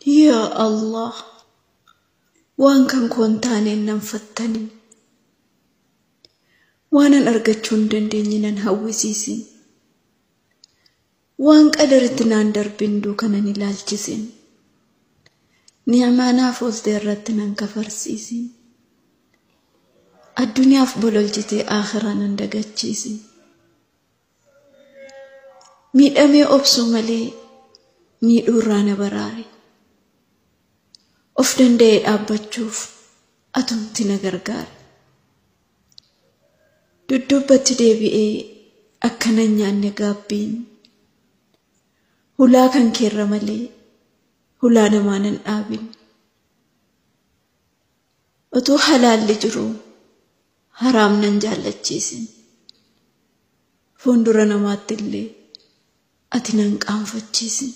Yaa Allah, waan kan koo hin taaneen nan fattanin. Waanan argachuu hin dandeenye nan hawwisiisin. Waan qadaritti naan darbin duuka nan ilaalchisin. Ni'amaa naaf oolte irratti nan kafarsiisin. Addunyaaf bololchitee akhiraa nan dagachiisin. Miidhamee obsuu malee miidhuu irraa na baraari. Of danda'ee dhaabbachuuf atumti na gargaari. Duddubbatti deebi'ee akka nan nyaanne gaabbiin. Hulaa kan keerra malee hulaa namaa nan dhaabin. Utuu halaalli jiruu haraam nan jaallachiisin. Fuuldura namaatti illee ati nan qaanfachiisin.